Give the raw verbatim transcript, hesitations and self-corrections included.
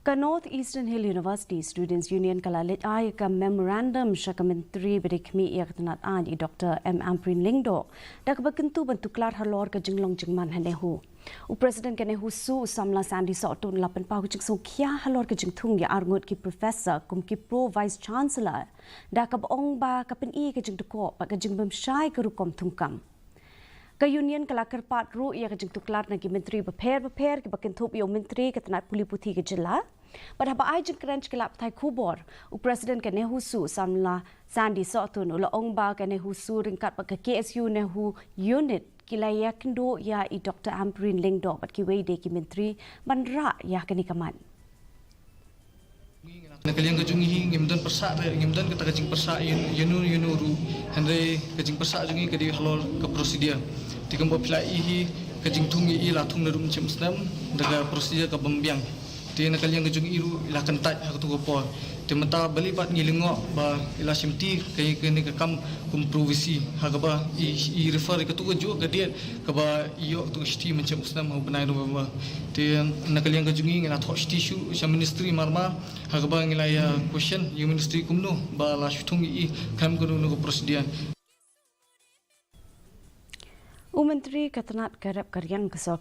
Ka North Eastern Hill University Students Union ka la leit ai ka memorandum sha ka Myntri ba dei khmih ïa ka tnat aiñ, i Doctor M Ampareen Lyngdoh, da kaba kyntu ban tuklar halor ka jinglong jingman ha NEHU. U President ka NEHUSU, u samla Sandy Sohtun, u la pynpaw ka jingsngewkhia halor ka jingthung ïa arngut ki professor kum ki Pro Vice Chancellor, da kaba ong ba ka pyni ka jingdkhoh bad ka jingbymshai ka rukom thungkam. Ka Union ka la kyrpad ruh ïa ka jingtuklar na ki Myntri bapher bapher kiba kynthup ïa u Myntri ka tnat pule puthi ka jylla. Bad haba ai jingkren sha ki lad pathai khubor, u President ka NEHUSU, u samla Sandy Sohtun, u la ong ba ka NEHUSU ryngkat bad ka KSU NEHU Unit ki la ïakynduh ïa i Doctor Ampareen Lyngdoh bad kiwei de ki Myntri ban rah ïa kane ka mat. Na ka liang ka jong ngi hi ngim don pyrshah re, ngim don kata ka jingpyrshah ïa, ïa no ïa no ruh. Hynrei ka jingpyrshah jong ngi ka dei halor ka procedure. Te kumba phi la i hi, ka jingthung ïa i la thung naduh mynshem u snem da ka procedure ka bym biang. Te na ka liang ka jong i ruh i la kyntait ha kato ka por. Te mynta balei pat ngi lyngngoh ba i la shimti ka, kane ka kam kum Pro V C, ha kaba i, i refer ïa kato ka juh ka date kaba i ïoh kato ka shithi mynshem u snem ha u bnai November. Te na ka liang ka jong ngi ngi la thoh shithi shuh sha Ministry mar mar, ha kaba ngi la ïa question ïa Ministry kumno ba la shu thung ïa i khlem kano kano ka procedure. U Myntri ka tnat ka rep ka riang ka sor